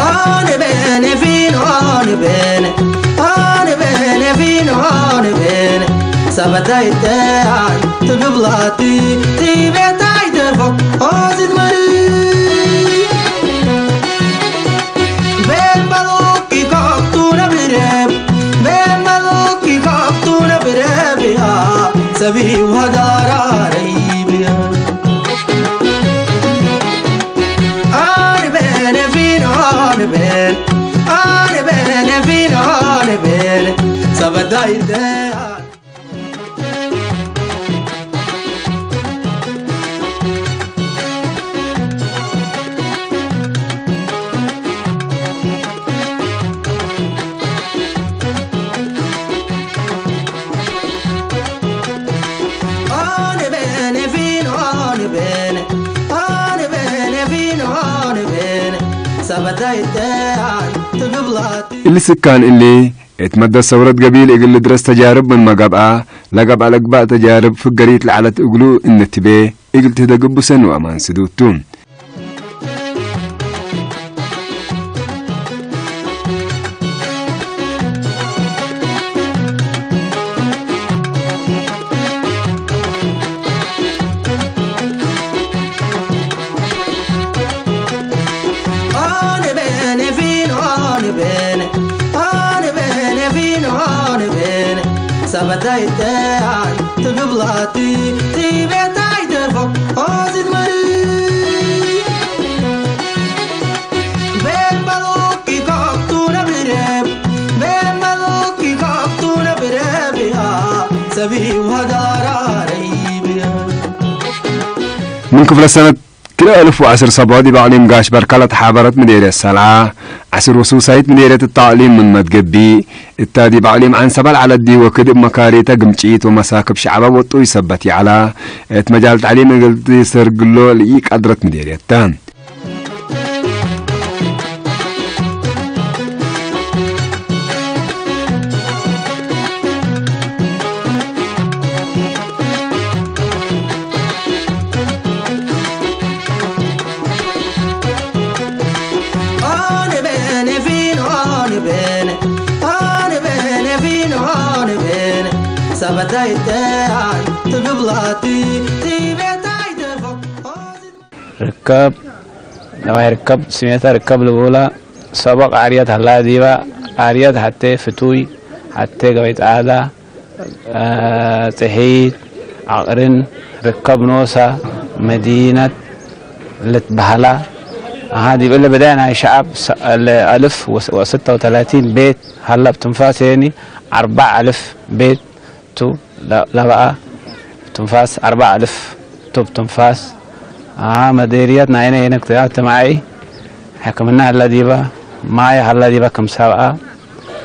One bene vino, one bene, one bene vino, one bene. Sabatai te ai, tu dublati, ti betai te fok, ozit mari. Ben baloki kok tu na bireb, ben baloki kok tu na bireb ya, sabi wadara reibia. Ani bene vino, ani bene, ani bene vino, ani bene. Sabadai de. Ani bene vino, ani bene, ani bene vino, ani bene. Sabadai te ai, tu dublati. እሊ ስካን እሊ፣ እት መደት ሰውረት ገቢል እግል ልድረስ ተጃርብ ምን መገብአ፣ ለገብአ ለግባእ ተጃርብ ፍገሪት ለዐለት እግሉ እንትቤ፣ እግል ትህደግቡ ሰኒ ወአማን ስዱቱ። One bene vino, one bene, one bene vino, one bene. Sabatai te ai, tu dublati, ti betai te fok, ozit mari. Ben baloki kok tu na bireb, ben baloki kok tu na bireb ya, sabi wadara reibia. من كفر السنة كلا ألف وعسر سبعة دي بعلم قاش بركلة حابرت مديرية السلعة عسر وسوسايت مديرية التعليم من مدقبي التادي بعلم عن سبع على الدي وكد مكاريتا قمشيت ومساكب شعبا وطوي سبتي على ات مجال تعليم قلت سرقلو لإيك أدرت مديرية التام. One bene vino, one bene, one bene vino, one bene. Sabatai te ai, tu dublati, ti betai te fok. ርከብ ነዋይ ርከብ ስሜታ ርከብ ልብላ ሰቦቕ ዓርየት ሃላ ዲባ ዓርየት ሃቴ ፍቱይ ሃቴ ገበይ ጸዓዳ ጽሒት ዓቕርን ርከብ ኖሳ መዲነት ልትበሃላ ኣሃ ዲብ እለ ብዳይ ናይ ሸዓብ ኣልፍ ወስተ ወተላቲን ቤት ሃላ ብትንፋስ የኒ ኣርባዕ ኣልፍ ቤት ቱ ለበኣ ትንፋስ ኣርባዕ ኣልፍ ቱብ ትንፋስ መደርየት ናይነ የነ ክትኣ ተማዒ ሕክምና ሃላ ዲባ ማይ ሃላ ዲባ ከም ሰብኣ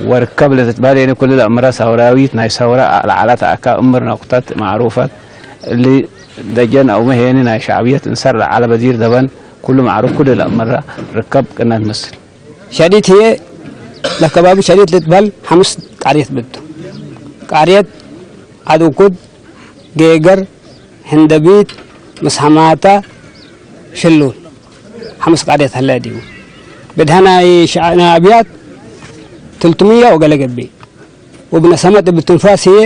ወርከብ ለትትባል የኒ ኩሉ ለእምረ ሰውራዊት ናይ ሰውራ ለዓላት ኣካ እምር ነቁታት ማዕሩፈት እሊ ደጀን ኣውመ ሄኒ ናይ ሸዕብየት እንሰር ለዓለ በዚር ደበን ኩሉ ማዕሩፍ ኩሉ ለእምረ ርከብ ቅነት ምስል ሸዲት ህዬ ለከባቢ ሸዲት ልትበል ሐምስ ቃርየት ብቱ። ቃርየት ዓድውኩድ፣ ጌገር፣ ህንደቢት፣ ምስሐማታ፣ ሽሉል ሐምስ ቃርየት ሀለ ዲቡ። ብድሀ ናይ ሸ-፣ ናይ ኣብያት تلتمية وقال قبي. وابن سمد بالتنفاس هي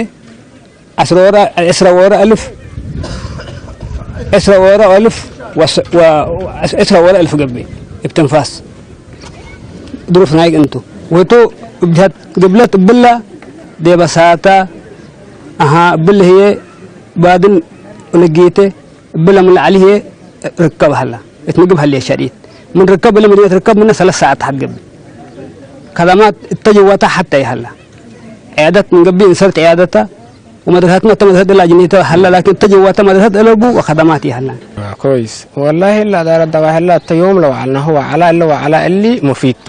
عشرة ورا، عشرة ورا ألف، عشرة ورا ألف، وس-، و-، عشرة ورا ألف قبي. بتنفاس. ظروف نايق انتو. وتو بجهت قبلت بلا دي بساطة. أها، بلا هي بعدين نقيته. بلا من عليه ركب هلا. اتنقب هلا شديد. من ركب لمدينة ركب منه ثلاث ساعات حد قبل. خدمات اتجه وتا حتى يهلا. عيادات من قبل انصرت عيادتها. ومدرستنا تم مدرسة لا جنيتها هلا، لكن اتجه وتا مدرسة الأبو وخدمات يهلا. آه، كويس. والله إلا دار الدواء هلا، حتى يوم لو على هو على إلا وعلى اللي مفيد.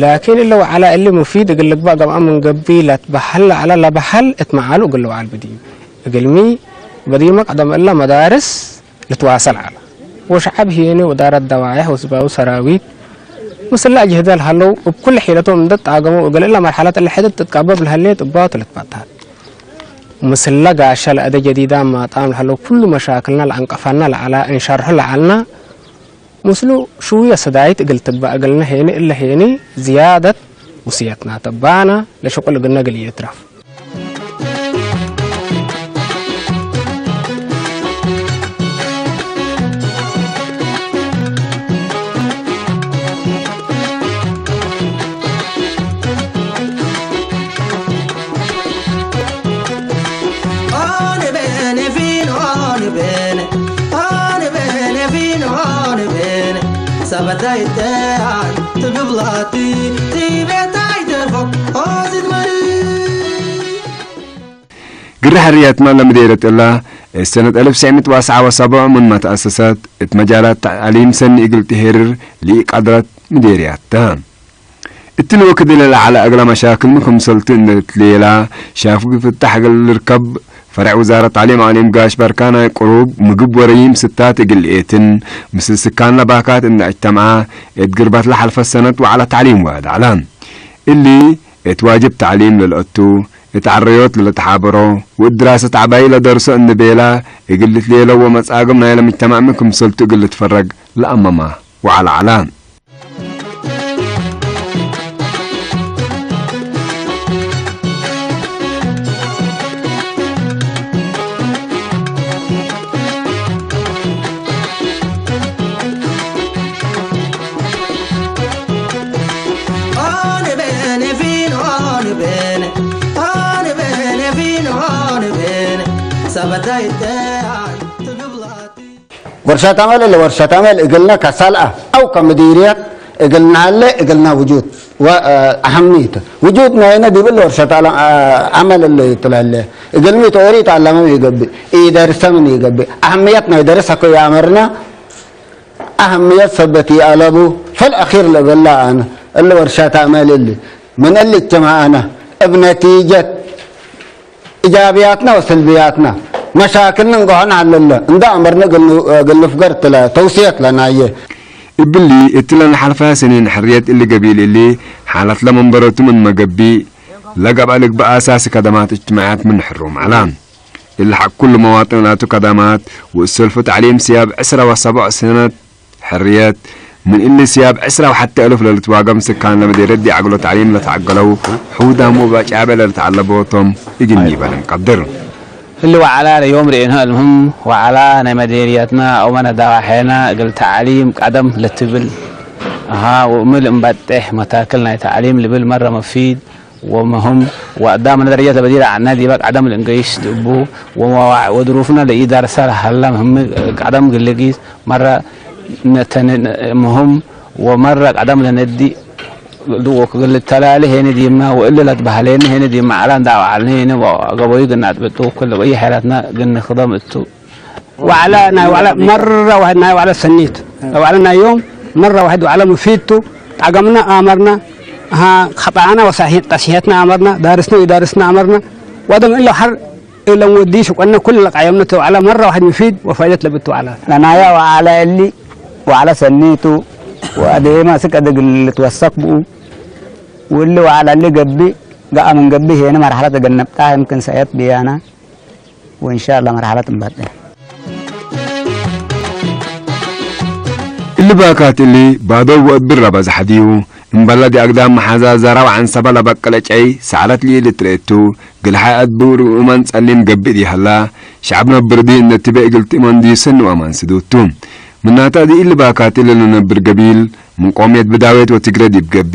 لكن إلا وعلى اللي مفيد يقول لك بقى قبل من قبل لا تبحل على لا بحل اتمعلو قل وعلى بدي. يقول مي بدي مقدم إلا مدارس لتواصل على. وشعب هيني ودار الدواعي وسباو سراويت. مسلا جهد الهلو وبكل حيلتهم ضد عقمو وقال إلا مرحلة اللي حدث تتقبب لهالليت وباطل تبطل. مسلا قاشا لأدى جديدة ما طعم الهلو كل مشاكلنا لعنقفنا لعلا إن شرح لعلنا. مسلو شوية صدايت قلت بقى قلنا هيني إلا هيني زيادة وصيتنا تبانا لشغل قلنا قل يترف. ሰበታይተ ትብብላቲ ትቤታይ ተርፎ ኦዚት መሪ ግሪ ሕርያት ማለ ምዴረት እላ እሰነት ኣልፍ ሰዒምት ዋስዓ ወሰብዖ ምን መተኣሰሳት እት መጃላት ተዕሊም ሰኒ እግል ትሄርር ሊቀድረት ምዴርያታ። እትልወ ክድለ ለዓለ እግላ መሻክል ምክምሰልቱ እንድትሌላ ሻፍግ ፍታሕ እግል ልርከብ ፈረዕ ውዛረት ተዕሊም ኣሊም ጋሽ በርካ ናይ ቅሩብ ምግብ ወረይም ስታት እግል ኤትን ምስል ስካን ለባካት እንዳ እጅተምዓ እት ግርባት ለሓልፈ ሰነት ወዓላ ተዕሊም ወዳዕላ። እሊ እት ዋጅብ ተዕሊም ለልአቱ እት ዓረዮት ለልትሓበሮ ወእት ድራሰት ዓባይ ለደርሶ እንቤላ እግል ልትሌሎ ወመጻግም ናይለ ምጅተማዕ ምን ክምሰልቱ እግል ልትፈረግ ለአመማ ወዓላ ዓላ። ወርሻት ኣመል እለ ወርሻት ኣመል እግልነ ከሳልአ አው ከምዲርየት እግልናለ እግልና ውጁድ ወአህምይት ውጁድ ናይነ ዲብል ወርሻት ኣመል እለ ይትላለ እግልሚ ተወሪት አላመም ይገብእ ኢደርሰምን ይገብእ አህምየት ናይ ደርስ አኮ ያመርና أهمية ثبتي ألبو فالأخير لبلا أنا اللي ورشات أعمال اللي من اللي اجتمع أنا بنتيجة إيجابياتنا وسلبياتنا مشاكلنا نقعنا على الله عند أمرنا قلنا قلنا فقرت لا توصيات لنا يه እብሊ እትለን ሓልፋ ሰኔን ሕርየት እሊ ገቢል እሊ ሓላት ለመንበረቱ ምን መገቢ ለገብአ ልግበእ ኣሳሲ ከደማት እጅትማዕያት ምን ሕሩም ዓላ። እሊ ሐቅ ኩሉ መዋጥን ላቱ ከዳማት ወእሰልፉ ተዕሊም ስያብ ዕስራ ወሰቦዕ ሰነት ሕርየት ምን እሊ ስያብ ዕስራ ወሐተ እልፍ ለልትዋገም ስካን ለመዴረት ዲዓግሎ ተዕሊም ለተዓገለው ሕውዳም ወባጫበ ለልተዓለቦቶም እግኒ ይበልን ቀድር። እሊ ወዓላ ለዮም ርኤንሆ እልምህም ወዓላ ናይ መዴርያትና አውመነ ዳዋሐና እግል ተዕሊም ቀደም ለትብል አሃ ወእምል እምባጤሕ መታክል ናይ ተዕሊም ልብል መረ መፊድ ወመህም ወአዳም ለደረጀት ለበዲር አነ ዲበ ቀደም ልእንገይስ ድቡ ወመዋዕ ወድሩፍነ ለኢዳርሳ ለሀላ ምህም ቀደም ግልጊስ መረ ነተን ምህም ወመረ ቀደም ለነዲ ወክግል ተላሊ ሄኒ ዲማ ወእለ ለትበህሌኒ ሄኒ ዲማ አላ እንዳወዓልኒ ሄኒ ገቦዩ ግና አጥብጡ ኩል ወይ ሐራትና ግን ንክደም እቱ وعلى ناي وعلى مرة واحد ناي وعلى سنيت وعلى ناي يوم مرة واحد وعلى مفيدتو تعقمنا آمرنا ها خطأنا وصحيح تصحيحنا آمرنا دارسنا ودارسنا آمرنا وادم إلا حر إلا موديش وقلنا كل لقايمنا وعلى مرة واحد مفيد وفائدة لبتو على لنايا وعلى اللي وعلى سنيتو وأديما سك أدق اللي توثق بو واللي وعلى اللي قبي قام من قبي هنا مرحلة قلنا بتاع يمكن سيات بيانا وإن شاء الله مرحلة مبدئة. እሊ ባካት እሊ ባዶ ወእብር ረባ ዝሓድዩ እምበለዲ ኣግዳም መሓዛ ዘራብ ዓንሰባ ለበቀለጨይ ሰዓለት ሊኢል እትርእቱ ግልሓይ ኣድብሩ እመን ጸሊም ገብእ ዲሃላ ሸዓብ ነብር ዲ እነትቤ እግልቲ እመን ዲሰኑ ኣማን ስዱቱ ምናታ ዲኢል ባካቲ ለነነብር ገቢል ምን ቆሜት ብዳዌት ወትግረ ዲብ ገቢ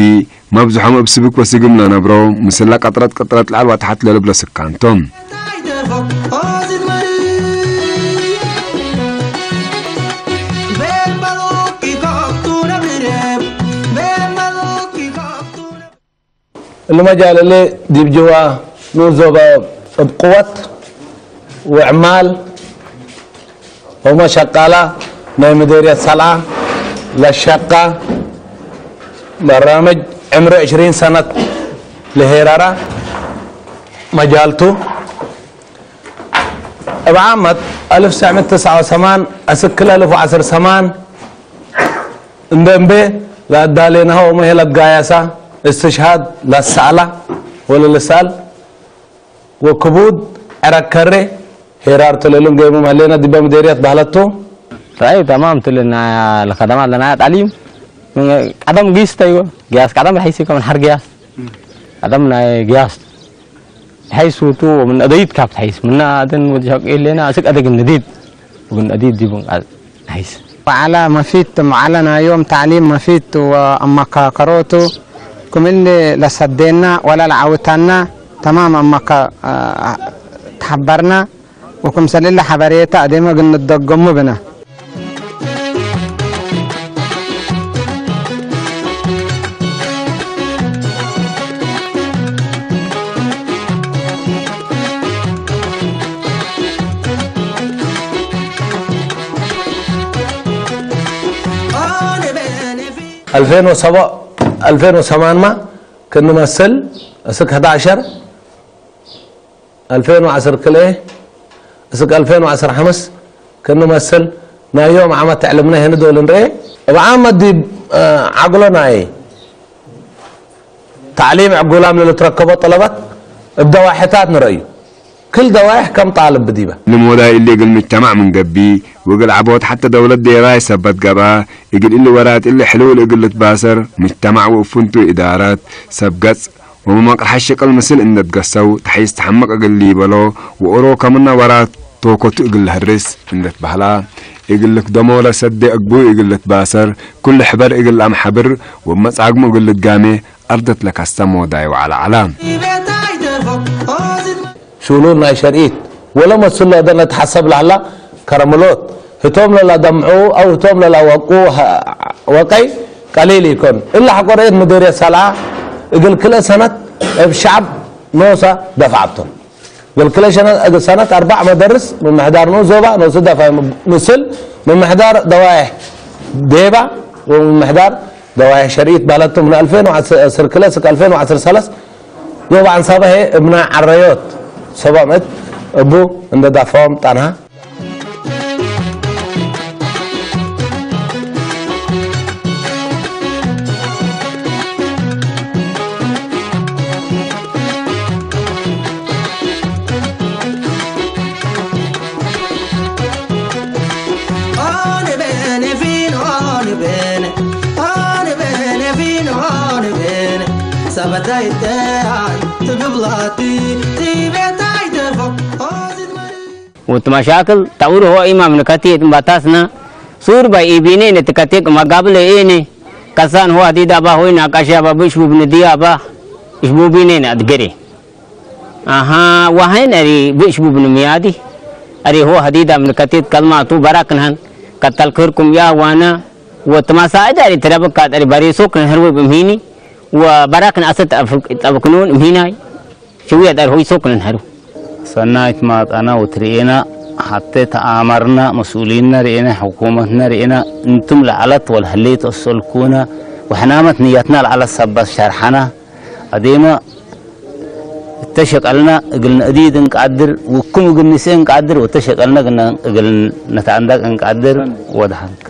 መብዝሖም እብ ስብክ ወስግም ለነብሮ ምስላ ቀጥረት ቀጥረት ለዓል ወተሓት ለልብለ ስካንቶም። እሊ መጃል እሊ ዲብ ጅዋ ንኡስ ዞባ እብ ቅወት ወዕማል ወመ ሸቃላ ናይ ምዴርየት ሰልዓ ለሸቃ በራምጅ ዕምሪ ዕሽሪን ሰነት ለሄራራ መጃልቱ እብ ዓመት አልፍ ትስዕ ምእት ትስዓ ወሰማን አስክ ክል አልፍ ወዐስር ሰማን እንደ እምቤ ለአዳሌናሆ ወመሄ ለትጋያሳ እስትሽሃድ ለሰአላ ወለልሰአል ወክቡድ ዕረከሬ ሄራር ተለሉን ገይሙም ሀሌና ዲበ ምዴርየት ባህለቱ። رأي تمام تلنا الخدمات لنا تعليم قدم قيس تيو قياس قدم رح يسيكم من حر قياس قدم نا قياس حيث تو من أديت كاب حيث منا أدن ودي شق إلينا أسك أدق النديد ومن أديد دي بن حيث وعلى مفيت معلنا يوم تعليم مفيت وأما كروتو كم اللي لسدينا ولا لعوتنا تمام أما تحبرنا وكم سليل حبريتا أديما قلنا الدقم بنا ألفين وسبعة ألفين وثمانية ما كنا مثل أسك حداشر ألفين وعسر كلئ أسك ألفين وعسر حمس كنا مثل نايوم عمت علمنا هنا دول نري بعمد دي عقلنا تعليم عقولام للتركبة طلبت بدواحتات نرأيه كل دوايح كم طالب بديبة لمودا اللي قل مجتمع من قبي وقل عبوت حتى دولة ديراي سبت قبا يقل اللي ورات اللي حلول يقل تباسر مجتمع وفنتو إدارات سبقت وممقر حشق المسل إن تقسو تحيز تحمق أقل ليبلو وأرو كمنا ورات توكوتو يقل هرس إن تبهلا يقل لك دمولا سد أقبو يقل تباسر كل حبر يقل أم حبر ومسعقمو يقل تقامي أردت لك السمو داي وعلى علام شولول ناي شريط ولا مسلو دنا تحسب لهلا كرملوت هتوم للا دمعو أو هتوم للا وقو وقي قليل يكون إلا حق رئيت مديرية سلعة يقول كل سنة بشعب نوسا دفعتهم قال كل سنة سنة أربع مدرس من محدار نو زوبا نو سدفع مسل من محدار دوايح ديبا ومن محدار دوايح شريط بالتهم من ألفين وعشرة سركلسك ألفين وعشرة سلس ዞባ ዓንሳባ ሄ እብና ዓረዮት ሰባ ምእት እቡ እንደ ዳፋዎም ጣንሃ وتمشاكل تاور هو إمام نكتي تمباتاسنا سور باي إبيني نتكتيك مقابل إيني كسان هو دي دابا هوي ناقاشا با بشبو بن ديابا شبو بيني نادقري أها وهين أري بشبو بن ميادي أري هو هديدا من كتيت كلماتو براكنهن قتل كركم يا وانا وتماسا إداري تربك قادري بريسوك نهروي بمهيني وبراكن أسد أبكنون مهيناي شوية دار هوي سوك نهرو ሰናይት ማጣና ወትርኤና ሓተ ተኣመርና መስኡሊና ርኤና ሕኩመትና ርኤና እንቱም ለዓለት ወልሀሌት ኣሰልኩና ወሕናመት ንያትና ለዓለት ሰበት ሸርሐና ኣዴመ እተ ሸቀልና እግል ነእዲድ እንቃድር ውኩም እግል ንሴ እንቃድር ወተ ሸቀልና ግና እግል ነተአንዳቅ እንቃድር ወደሐንካ።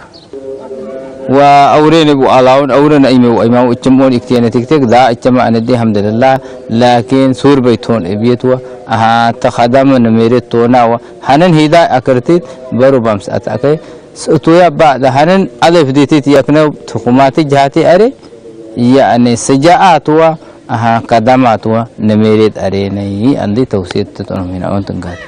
وأورين أبو علاون أورين أيمو أيمو إتشمون إكتين تكتك دا إتشما أنا دي الحمد لله لكن سور بيتون إبيت و أها تخدم نميرت تونا و هنن هيدا أكرتيت برو بامس أتاكي سأتويا بعد هنن ألف ديتيت يكنو تخماتي جهاتي أري ያኔ ሰጃኣትዋ ኣሃ ቀዳማትዋ ነሜሬት ኣሬነይ። ኣንዲ ተውሴት ተጠኖሚና ኦንትንጋት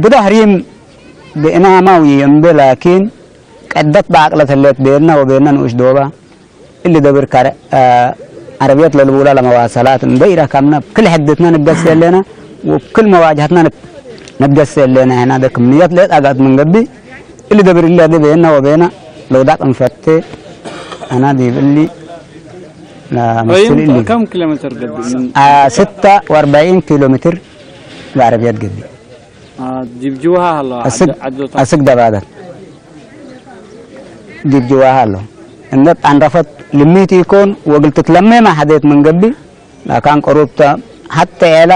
ብዳህሪም ብእናማዊ እምበ ላኪን ቀደት ብዓቅለት ህለት ቤና ወቤና ንኡሽ ዶባ እሊ ደብር ካረ ዓረብየት ለልቡላ ለመዋሰላት እምበ ኢረካምና ክል ሕድትና ንገስ የለና ወክል መዋጅሃትና ንገስ የለና። ና ደክም ንየት ለጣጋት መንገቢ እሊ ደብር እሊ ደቤና ወቤና ለውዳቅ እንፈቴ። ኣና ዲብሊ ምስል እሊ ከም ኪሎ ሜትር ገብእ ምን ስታ ወኣርባዒን ኪሎ ሜትር ብዓረብየት ገቢ ጅብጅውሃ ኣሎ ኣስግ ደባዳት ጅብጅውሃ ኣሎ። እነ ጣንረፈት ልሚት ይኮን ወግል ትትለመማ ሐደት መንገቢ ላካን ቀሩብታ ሐተ ኤላ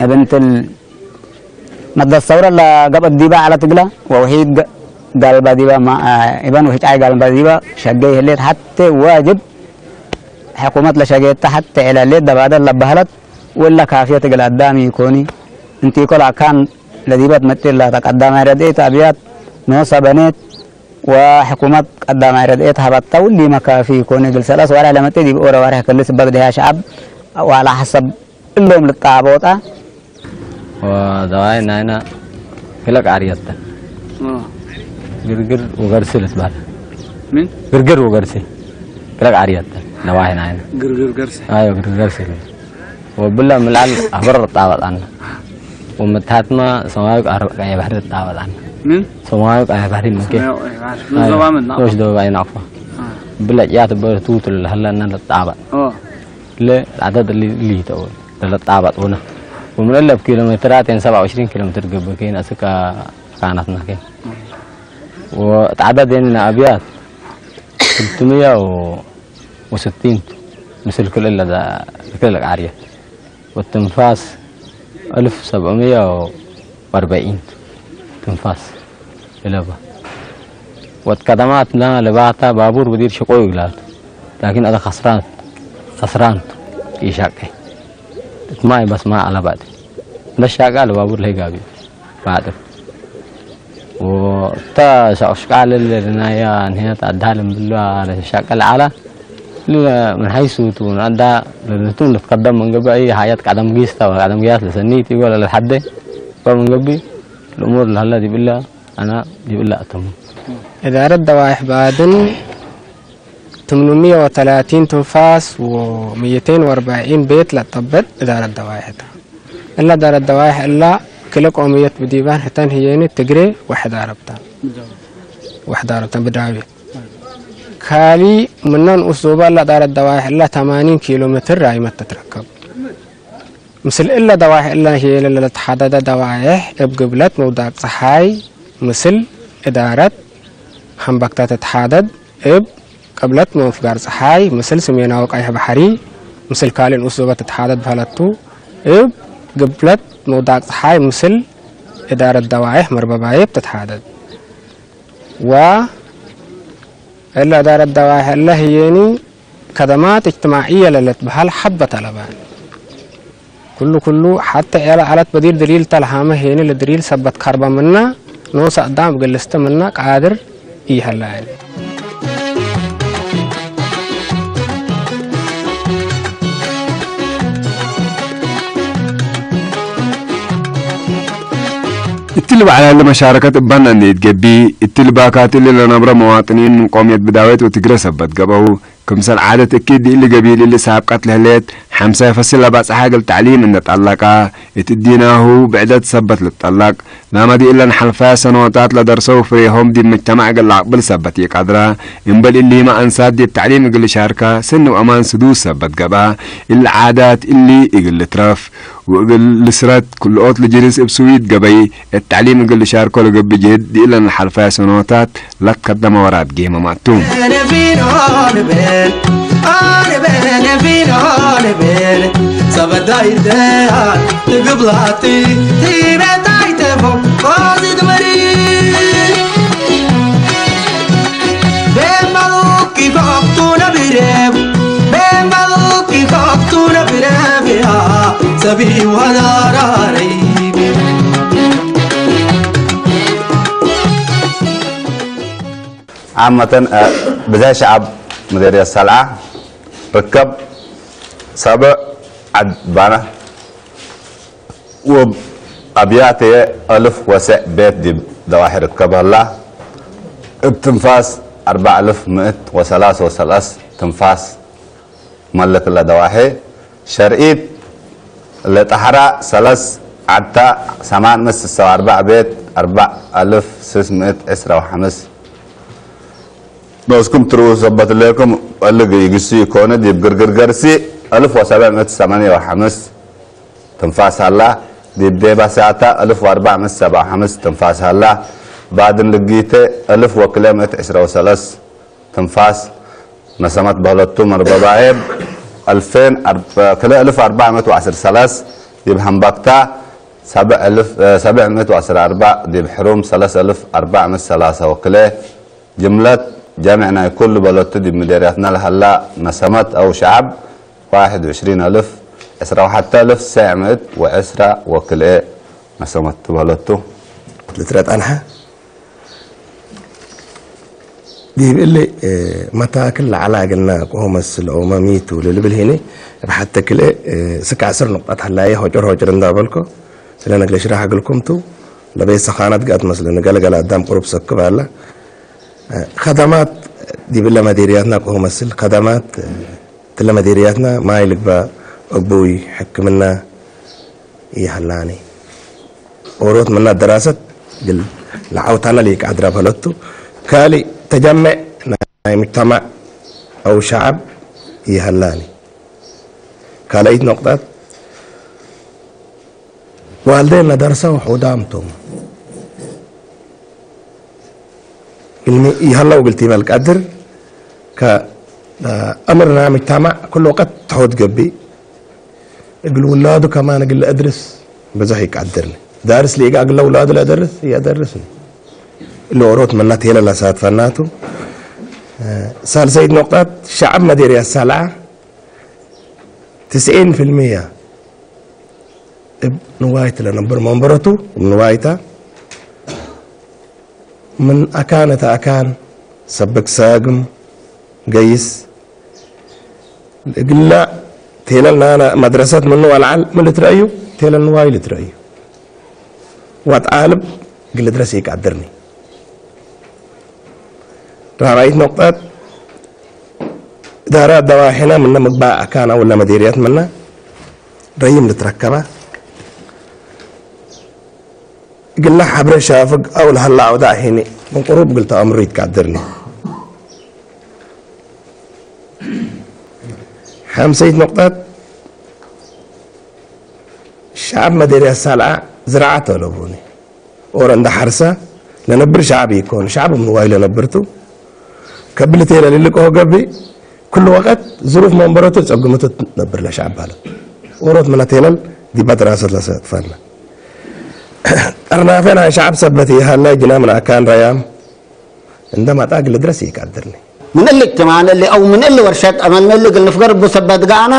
እብንትል መደሰውረ ለገበት ዲባ ዐለት እግላ ወውሒድ ጋልባ ዲባ ኢበን ውሕጫይ ጋልባ ዲባ ሸገይ ህሌት ሐተ ዋጅብ ሕኩመት ለሸገየታ ሐተ ኤላ ሌት ደባደር ለባህለት ወላ ካፍየት እግል አዳም ኢኮኒ። እንቲኮ ላካን ለዲበት መጤ ላታ ቀዳማይ ረድኤት አብያት ኖሳ በኔት ወሕኩመት ቀዳማይ ረድኤት ሀበታ ውሊመ ካፊ ኢኮኒ። እግል ሰለስ ወርሕ ለመጤ ዲብ ኦረ ወርሕ ክልስ በግድያ ሸዐብ ዋላ ሐሰብ እሎም ልጣቦጣ ወደዋይ ናይና ክለቅ ዓርየተ ግርግር ወገርሲ ልትባል ምን ግርግር ወገርሲ ክለቅ ዓርየተ ደዋይ ናይና ግርግር ገርሲ አዮ ግርግር ገርሲ ወብላ ምልዓል አበር ጣበጣና ወመታትማ ሰማያዊ ቀይ ባህሪ ጣበጣና ምን ሰማያዊ ቀይ ባህሪ ምንከ ዞባ ምና ወሽ ደባይ ናቅፋ ብላ ጫት በርቱ ትልሃለና ልጣበጥ ኦ ለ አዳድ ሊ ተው ለጣበጥ ሆነ ومن ألف كيلومترات يعني سبعة وعشرين كيلومتر قبل كين أسكا كانت نكين وتعدد يعني أبيات ثلاثمية وستين مثل كل إلا ذا كل عارية والتنفاس ألف وسبعمية وأربعين تنفاس إلبا وتقدمات نا لباتا بابور بدير شقوي قلال لكن هذا خسران خسران يشاكي ما بس ما على بعد نشاكا لبابور لهي قابي بعد وتا شاوشكال اللي نايا نهاية أدهال من بالله على شاكل على لا من حيث تو ندا لتون نتقدم من قبل أي حاجات قدم قيستا وقدم قياس لسنيتي ولا لحد فمن قبل الأمور لهلا دي بالله أنا دي بالله أتم إدارة دوائح بعدن ثمانمية وثلاثين تنفاس و ميتين وأربعين بيت لطبت إدارة دوائح إلا إدارة دوائح إلا كل قومية بديبان حتان هيني تجري واحد عربتان واحد عربتان بداوية كالي منن أسلوبا لا إدارة دوائح إلا ثمانين كيلومتر رايمة تتركب ምስል እለ ደዋይሕ እለን ህዬ ለለትሓደደ ደዋይሕ እብ ግብለት ምውዳቅ ጸሓይ ምስል እዳረት ሐምበክተ ትትሓደድ፣ እብ ቅብለት ምፍጋር ጸሓይ ምስል ስሜናዊ ቀይሕ ባሕሪ ምስል ካልእ ንኡስ ዞበት ትትሓደድ በህለቱ፣ እብ ግብለት ምውዳቅ ጸሓይ ምስል እዳረት ደዋይሕ መርበባይብ ትትሓደድ። ወእለ እዳረት ደዋይሕ እለ ህዬኒ ከደማት እጅትማዕየ ለልትበሀል ሐበ ተለበ። ኩሉ ኩሉ ሐቴ ዔለ ዐለት በዲር ድሪል ተልሃመ ሄኒ ለድሪል ሰበት ከርበ ምነ ኖሰ አዳም እግል ልስተ ምነ ቃድር ኢሀለ ዐይኒ። እትሊ በዕላለ መሻረከት እባን እንዴ ኢትገቢ፣ እትሊ ባካት እሊ ለነብረ መዋጥኒን ምን ቆምየት ብዳዌት ወትግረ ሰበት ገብአው። ክምሰል ዓደት እኪድ እሊ ገቢል እሊ ሳብቀት ለህሌት፣ ሐምሳይ ፈስል ለባጽሐ እግል ተዕሊም እንደ ጠለቀ፣ እት እዲናሁ ብዕደት ሰበት ልትጠለቅ። ናመዲ እለን ሐልፋያ ሰነወታት ለደርሰው ፍሬሆም ዲብ ምጅተማዕ እግል ለአቅብል ሰበት ኢቀድረ። እምበል እሊመ አንሳት ዲብ ተዕሊም እግል ልሻርከ፣ ስኒ ወአማን ስዱስ ሰበት ገብአ። እሊ ዓዳት እሊ እግል ልትረፍ። ወእግል ልስረት ክልኦት ልጅንስ እብ ስዊድ ገበይ እት ተዕሊም እግል ልሻርኮ ለገብእ ጅህድ ዲእለን ለሐልፈየ ሰኖታት ለትከደመ ወራድ ጌመ ማቱ። Koktu na birem, bembal ki koktu na birem ya, sabi wana rari. ዓመተን ብዛይ ሸዓብ መደርያ ሰልዓ ርከብ ሰብዕ ዓድ ባና ወብ ኣብያተየ ኣልፍ ወሰዕ ቤት ዲብ ደዋሒ ርከብ ሀላ። እብ ትንፋስ ኣርባዕ ኣልፍ ምእት ወሰላሳ ወሰላስ ትንፋስ መለክላ ደዋሒ ሸርኢት ለጠሕራ ሰለስ ዓድታ ሰማን ምስ ሰባ ኣርባዕ ቤት ኣርባዕ ኣልፍ ስስ ምእት ዕስራ ወሓምስ ኖስኩም ትርኡ ሰበት ለኩም እልግ ይግሲ ኮነ ዲብ ግርግር ገርሲ ኣልፍ ወሰብዕ ምእት ሰማንያ ወሓምስ ትንፋስ ሃላ። ዲብ ዴባ ሳታ ኣልፍ ወኣርባዕ ምእት ሰብዓ ወሓምስ ትንፋስ ሃላ። ባድን ልጊተ ኣልፍ ወክልኤ ምእት ዕስራ ወሰለስ ትንፋስ ነሰመት በህለቱ መርበባኤብ ኣልፌን ኣር-፣ ክልኤ ኣልፍ ኣርባዕ ምእት ወዓስር ሰለስ ዲብ ሃምባክታ ሰብዕ ኣልፍ፣ ሰብዕ ምእት ወዓስር ኣርባዕ ዲብ ሕሩም ሰለስ ኣልፍ ኣርባዕ ምእት ሰላሳ ወክልኤ ጅምለት ጃምዕ ናይ ኩሉ በለቱ ዲብ ምዴርያትና ለሀላ ነሰመት አው ሸዓብ ዋሕድ ወዕሽሪን አልፍ ዕስራ ወሓተ አልፍ ሰዕ ምእት ወዕስራ ወክልኤ ነሰመት በለቱ። ልትረ ጣንሓ ዲብ እሊ መታክል ለዓላ እግልና ቆሆ መስል ኦመሚቱ ልልብል ሂኒ እብ ሓተ ክልኤ ስካ ዕስር ንቁጣት ሃላየ ሆጭር ሆጭር እንዳበልኮ ስለ ነግለ ሽራሕ እግልኩምቱ ለበይ ሰኻናት ጋት መስል ንገለገለ ኣዳም ቁሩብ ሰክብ ኣላ። ከደማት ዲብለ መዲርያትና ቆሆ መስል ከደማት ትለ መዲርያትና ማይ ልግባ፣ እቡይ፣ ሕክምና ይሃላኒ። ኦሮት ምና ደራሰት ግል ለዓውታና ሊቅ ኣድራ በለቱ። ካልእ ተጀመዕ ናይ ሙጅተማዕ ኣው ሸዓብ ይሃላኒ። ካልኣይት ነቁጣት ዋልዴን ነደርሰው ሑዳምቶም ግልሚ ይሃለው ግልቲ በል ቀድር ከ-፣ ኣምርና ሙጅተማዕ ኩሉ ወቀት ተሑድ ገቢ እግል ውላዱ ከማን እግል ለእድርስ ብዙሕ ይቀድርኒ። ዳርስ ሊጋ እግለ ውላዱ ለእደርስ ይእደርስኒ። ለኦሮት መና ቴለ ለሳትፈናቱ። ሳልሰይት ነቁጣት ሸዓብ መዲር ያሳልዓ ትስዒን ፊልምያ እብ ንዋይት ለነብር መንበረቱ እብ ንዋይታ ምን ኣካን እተ ኣካን ሰብክ ሳግም ገይስ እግላ ቴለል ናና መድረሰት ምኑ አልዓል ምን ልትረአዩ ቴለል ንዋይ ልትረአዩ ዋት ዓልብ ግል ድረስ ይቃድርኒ። ራብዓይት ነቁጣት እዳራ ደዋሒና ምነ ምግባእ ኣካና ወላ መዴርያት ምና ረይም ልትረከባ እግላ ሐብረ ሻፍግ አው ለሀላ አውዳእ ሄኒ ምን ቅሩብ እግል ተአምሩ ይትቃድርኒ። ሐምሰይት ነቁጣት ሸዓብ መደርያ ሳልዓ ዝራዓ ተለቡኒ ኦረ እንዳ ሐርሰ ለነብር ሸዓብ ይኮን ሸዓብ ምንዋይ ለነብርቱ ከብል ቴለ ልልቀሆ ገቢ ኩሉ ወቀት ዝሩፍ መንበረቱ ጸግምቱ ነብር ለሸዓብ ባለ ኦሮት ምና ቴለል ዲባ ድራሰት ለሰጥፈና ጠርናፈና ሸዓብ ሰበት ይሃላይ ጅና ምን አካን ረያም እንደ ማጣ ግል ድረስ ይቃድርኒ። ምን እሊ እጅትማዕነ እሊ አው ምን እሊ ወርሸት አመልነ እሊ እግል ንፍገር እቡ ሰበት ገአነ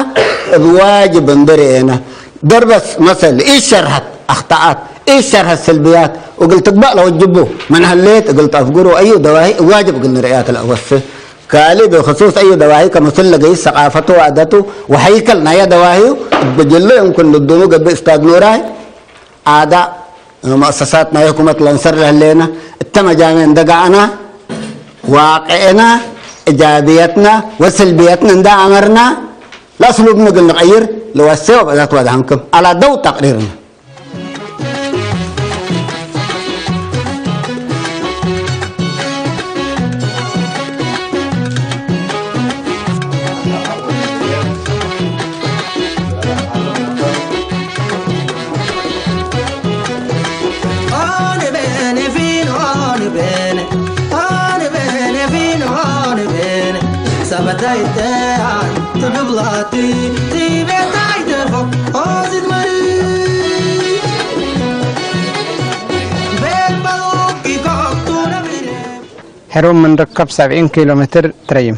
እብ ዋጅብ እንድርኤነ። ደርበስ መሰል ኢሸርሐት አኽጠኣት ኢሸርሐት ስልብያት እግል ትግባእ ለወጅቡ ምን ህሌት እግል ተአፍግሩ አዩ ደዋሂ ዋጅብ እግል ንርእያት ለአወስፍ። ካልእ ብክሱስ አዩ ደዋሂ ከመስል ለገይስ ሰቃፈቱ ወዐደቱ ወሐይከል ናየ ደዋሂዩ እብ ጅሉ የምኩን ልዱኑ ገብእ እስታድ ኑራይ ዓዳ መአሰሳት ናይ ሕኩመት ለንሰር ለህሌነ እተ መጃመዕ እንደ ገአና ዋቅዕና እጃብየትና ወስልብየትና እንደ አመርና ለአስሉብ ንግል ንቀይር ልወሴ ወበዛት ወድሃንክም አላ ደው ተቅሪርና። ሕሩም ምን ርከብ ሰብዒን ኪሎ ሜትር ትረይም።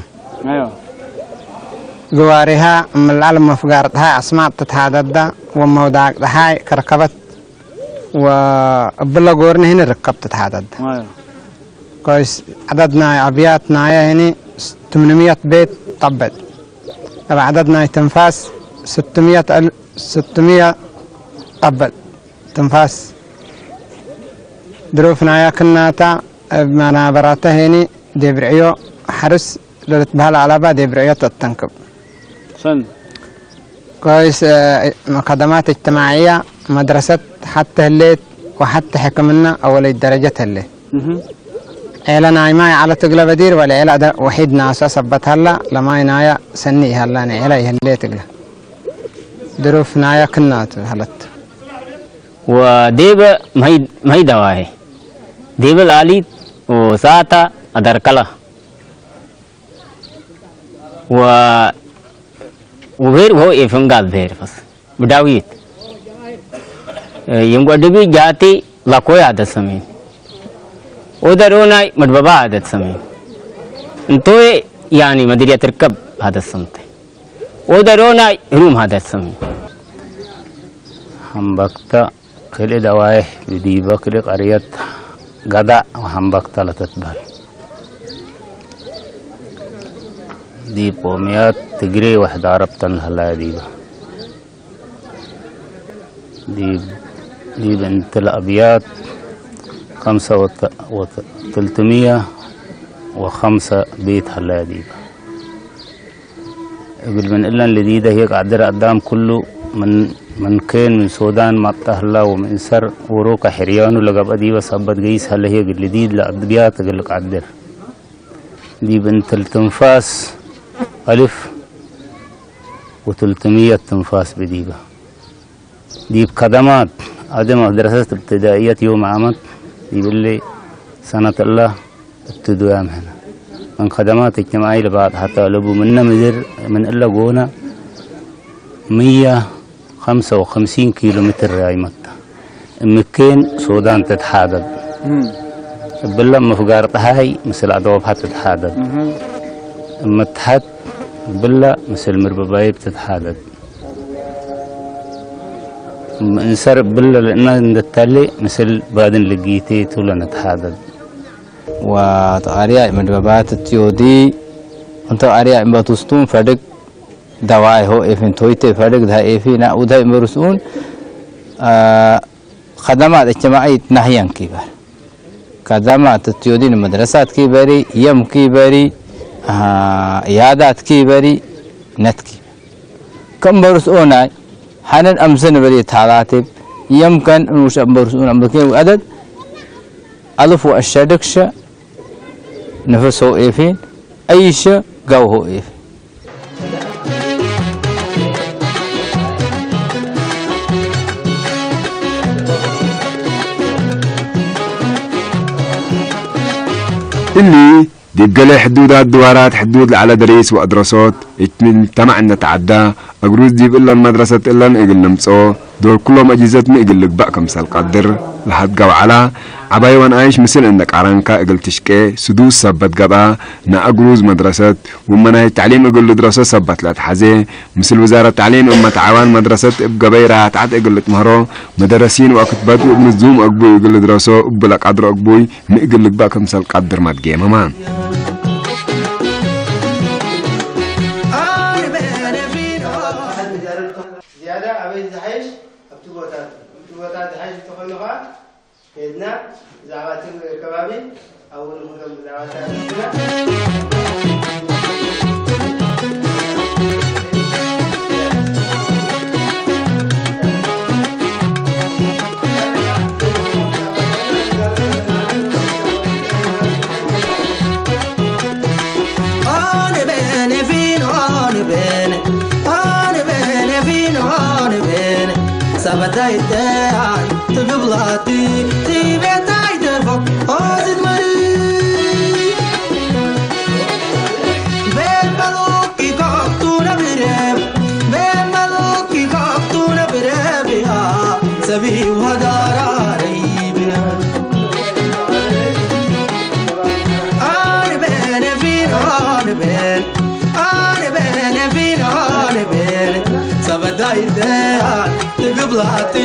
ግዋሪሃ እምላል መፍጋር ጣሃይ ኣስማጥ ትትሃደዳ ወመውዳቅ ጣሃይ ከርከበት ወእብለ ጎርኒ ህን ርከብ ትትሃደዳ። ኮይስ፣ ዓደድ ናይ ኣብያት ናየ ህኒ ትምንምየት ቤት ጠበጥ። እብ ዓደድ ናይ ትንፋስ ስትምየት እል-፣ ስትምየ ጠበጥ። ትንፋስ ድሩፍ ናያ ክናታ እብ መናበራተ ሄኒ ዴብርዕዮ ሓርስ ለልትበሃል ዓላባ ዴብርዕዮ ተተንክብ። ሰን ኮይስ፣ እ፣ ከደማት እጅትማዕያ መድረሰት ሓቲ ህሌት ወሓቲ ሕክምና ኣወለይ ደረጀት ህሌት። እህ። ዔለ ናይ ማይ ዓለት እግለ በዲር ወለ ዔለ ኣደ ወሒድ ናሷ ሰበት ሀላ ለማይ ናያ ሰኒ ይሀላ ናይ ዔለ ይህሌት እግለ ድሩፍ ናያ ክናቱ ሀለት። ወዴበ መሂድ-፣ መሂደዋሄ ዴበ ለአሊት ወሳታ አደርከላ ወ-፣ ወብሄር ወሆ ኤፍንጋል ብሄር ፈስ ብዳዊት የንጓደቢ ጃቲ ላኮይ አደሰሜን ኦደሮናይ መድበባ አደሰሜን እንቶዬ ያኒ መድሪያ ትርከብ አደሰምተ ኦደሮናይ ሩም አደሰሜን ሀምበክተ ክልእ ደዋይሕ ብዲበ ክልእ ቀርየት ገዳዕ ወሐምበክተ ለትትበህል። ዲብ ኦምያት ትግሬ ወሕዳረብተን ለሀላየ ዲበ። ዲብ፣ ዲብ እንቲ ለአብያት ከምሰ ወተ-፣ ወተ-፣ ትልትምየ ወከምሰ ቤት ሀላየ ዲበ። እግል ምን እለን ልዲደ ህዬ ቃድር አዳም ክሉ ምን፣ ምን ኬን ምን ሶዳን ማጣ ህላ ወምእንሰር ወሮከ ሕርያኑ ለገብአ ዲበ ሰበት ገይስ ሀለ ህዬ እግል ልዲድ ለአድብያት እግል ቃድር። ዲብ እንትል ትንፋስ አልፍ ወትልትምየት ትንፋስ ብዲበ። ዲብ ከደማት አደ መድረሰት እብትዳእየት ዮም ዓመት ዲብ እሊ ሰነት እላ እብትዱያም ሕነ። ምን ከደማት እጅትማዒ ለባጽሐተ አለቡ ምነ ምድር ምን እለ ጎነ ምየ ኸምሰ ወኸምሲን ኪሎ ሜትር ራይመታ። እምኬን ሶዳን ትትሓደድ። እም። እብለ ምፍጋር ጠሃይ ምስል አደወብሃ ትትሓደድ። እም። እምትሐት እብለ ምስል ምርበባይብ ትትሓደድ። እንሰር ብለ ለእና እንደታሌ ምስል ባድን ልጊቴቱ ለነትሓደድ። ወተቃሪያ መድበባት እትዮዲ እንተ ቃሪያ እምበቱስቱን ፈድግ ደዋይ ሆ ኤፊን ቶይቴ ፈድግ ዳ ኤፊ ና ኡዳይ እምበሩስኡን፣ አ፣ ከደማት እጅትማዒት ናህያን ኪበር። ከደማት እትዮዲን መድረሳት ኪበሪ፣ የም ኪበሪ፣ አ፣ ያዳት ኪበሪ፣ ነትኪ። ከእምበሩስኡ ናይ ሐነን አምሰ ንበል የትሃላቴብ የምከን ንውሽ አምበሩስኡ አምበኬ ወአደድ አልፍ ወአሸድክሸ ንፍስ ሆ ኤፌን አይሸ ጋው ሆ ኤፌን። እሊ ዲብ ገሌ ሕዱዳት ድዋራት ሕዱድ ለዐለ ደሪስ ወአድረሶት እት ምጅተማዕ እነተዓዳ፣ አግሩዝ ዲብ እለን መድረሰት እለን እግል ንምጽኦ፣ ዶል ኩሎም አጅህዘት ሚ እግል ልግበእ ክምሰል ቀድር ለሀድጋ ወዐላ፣ ዐባይ ወነኣይሽ ምስል እንደ ቃረንካ እግል ትሽቄ፣ ስዱስ ሰበት ገብአ፣ ነአግሩዝ መድረሰት፣ ወመናሂጅ ተዕሊም እግል ልድረሶ ሰበት ለአትሐዜ፣ ምስል ውዛረት ተዕሊም እመ ተዓዋን መድረሰት እብ ገበይ ረሃት ዐድ እግል ልትመህሮ፣ መደረሲን ወአክትበት ወእብ ንዙም አግቡይ እግል ልድረሶ እቡ ለቀድሮ አግቡይ ሚ እግል ልግበእ ክምሰል ቀድር መድጌመመ። ዝያዳ ኣበይ ዝሓይሽ? ኣብቲ ቦታ፣ ኣብቲ ቦታ ዝሓይሽ እንተኾይኑ ኸዓ ከይድና ብዛዕባ እቲ ከባቢ ኣብኡ ንኹሎም ብዛዕባ እቲ ኣርእስትና። Sabatay te ay, tu dublati, ti betai te fok, ozit mari. Ben maluki kok tu na bire, ben maluki kok tu na bire biha, sabi wadara reibina. Ani ben, e vino, ani ben. ግብላቲ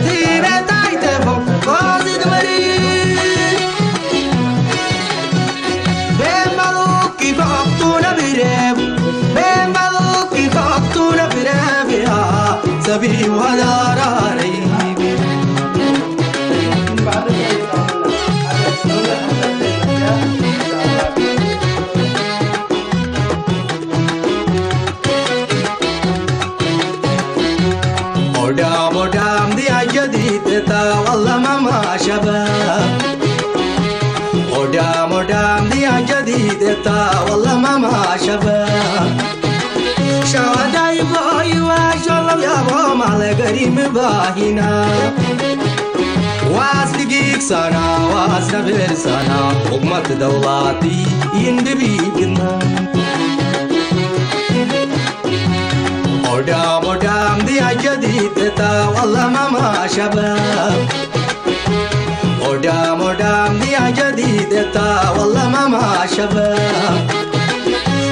ቲቤታይ ተቦ ፋዚድ መሪ ቤማሉኪ ኮክቱ ነቢሬብ ቤማሉኪ ኮክቱ ነቢሬብ ያ ሰቢ ወዳራሪ Odam odam diya jadid ta walla mama shabab. Odam odam diya jadid ta walla mama shabab. Shawadai boy wa shalom ya bo male garim bahina. Was digik sana was nabir sana hukmat dawlati indibidna. Odam odam diya jadid ta walla mama shabab. Odam odam diya jadid ta walla mama shabab.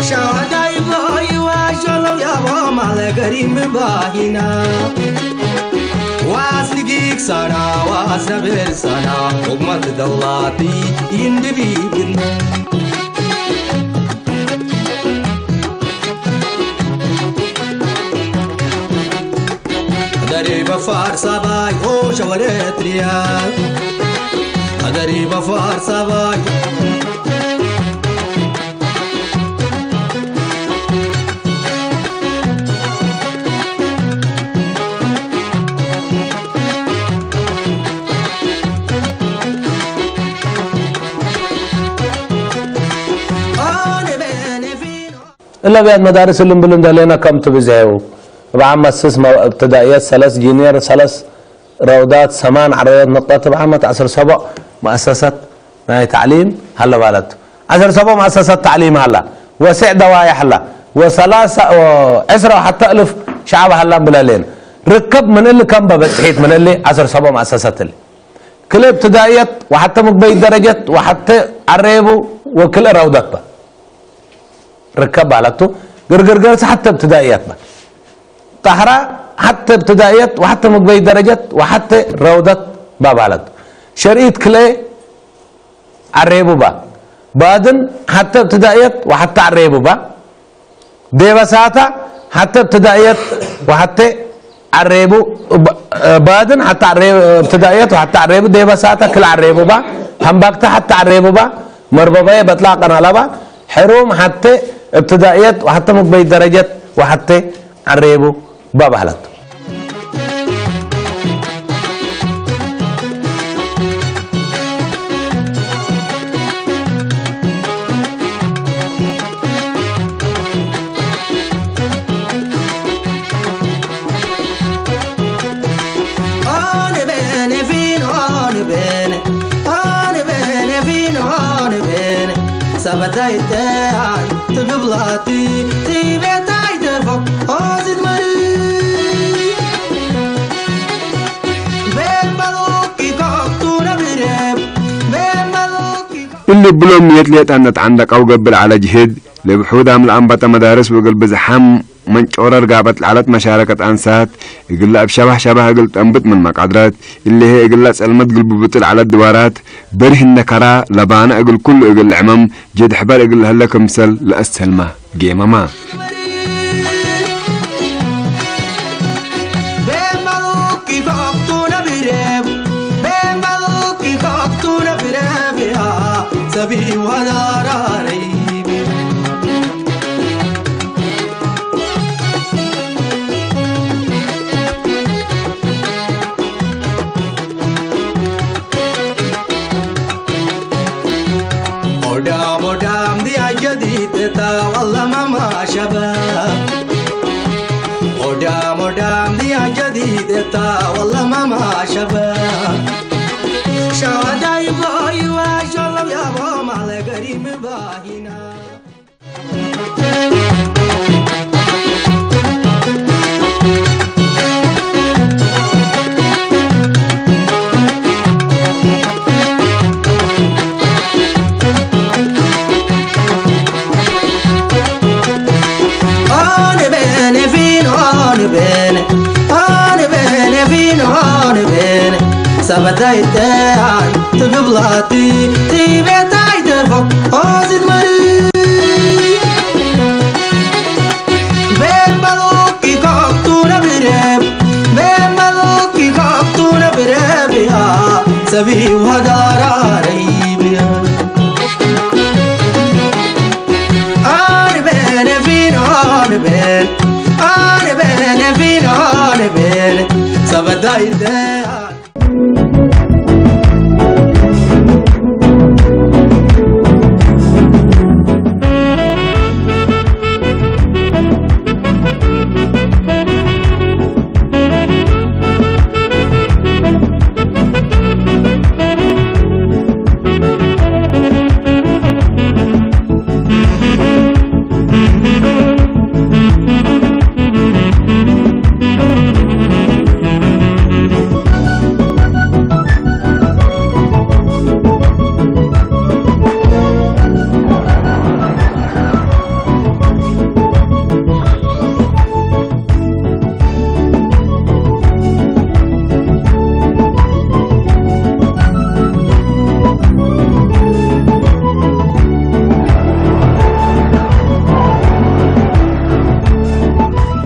Shawadai boy wa shalom ya bo male garim bahina. Was digik sana was nabir sana hukmat dawlati indibidna. Adari bafar sabai o shawale triya. Adari bafar sabai. እለብያት መዳርስ እልምብል እንደሌና ከም ትብዝሔው እብ ዓመት ስስ መ- እብትዳእየት ሰለስ ጂኒየር ሰለስ ረውዳት ሰማን ዓረብያት ንቅጠት እብ ዓመት ዓስር ሰቦዕ መእሰሰት ናይ ታዕሊም ሃለ ባለት ዓስር ሰቦዕ መእሰሰት ታዕሊም ሃላ ወስዕ ደዋይ ሃላ ወሰላሳ ወ- ዕስራ ወሓተ እልፍ ሸዓብ ሃላ ብለሌን ርከብ ምን እል ከም በበጽሒት ምን እል ዓስር ሰቦዕ መእሰሰት እል ክልእ እብትዳእየት ወሓተ ምግበይ ደረጀት ወሓተ ዓረቡ ወክልእ ረውዳት በ ርከብ ባላቱ ግርግርገርስ ሓተ እብትዳእያት በ ጣህራ ሓተ እብትዳእየት ወሓተ ምግበይ ደረጀት ወሓተ ረውዳት ባባላቱ ሸርኢት ክልኤ ዓሬቡ ባ ባድን ሓተ እብትዳእየት ወሓተ ዓሬቡ ባ ዴበሳታ ሓተ እብትዳእየት ወሓተ ዓሬቡ ባድን ሓተ ዓሬቡ እብትዳእየት ወሓተ ዓሬቡ ዴበሳታ ክል ዓሬቡ ባ ሃምባክታ ሓተ ዓሬቡ ባ መርበባየ በጥላ ቀናላባ ሕሩም ሓተ እብትዳእየት ወሓተ ምግበይ ደረጀት ወሓተ ዓሬቡ ባ ባህለት ሰበታይተያን ትብብላቲ ትቤታይ ተፈቅ ኦዝድ መሪ ቤት መሉኪ ኮክቱ ነብሬብ ቤት መሉኪ እሊ ብሎም የትሌጣነት ዓንደቃው ገብር ዓለ ጅህድ ለብሑድ ኣምልኣም በጠ መዳርስ ወእግል ብዝሓም መንጮረር ጋበት ለዓለት መሻረከት ኣንሳት እግል ኣብ ሸባህ ሸባህ እግል ጠንብጥ ምን መቃድረት እሊሄ እግል ጸልመት ግልብብጡ ለዓለት ድዋራት በሪህ እነከራ ለባነ እግል ኩሉ እግል ልዕመም ጀድ ሕበር እግል ለሀለ ክምሰል ለአሰልማ ጌመማ። Odam odam diya jadid ta walla mama shabab. Odam odam diya jadid ta walla mama shabab. Shawadai boy wa shalom ya bo male garim bahina. Sabadai te ai, tu bibla ti, ti betai te fok, ozit mari. Ben baluki kok tu na bireb, ben baluki kok tu na bireb ya, sabi wadara reibia. Ani ben e vino, ani ben, ani ben e vino, ani ben, sabadai te.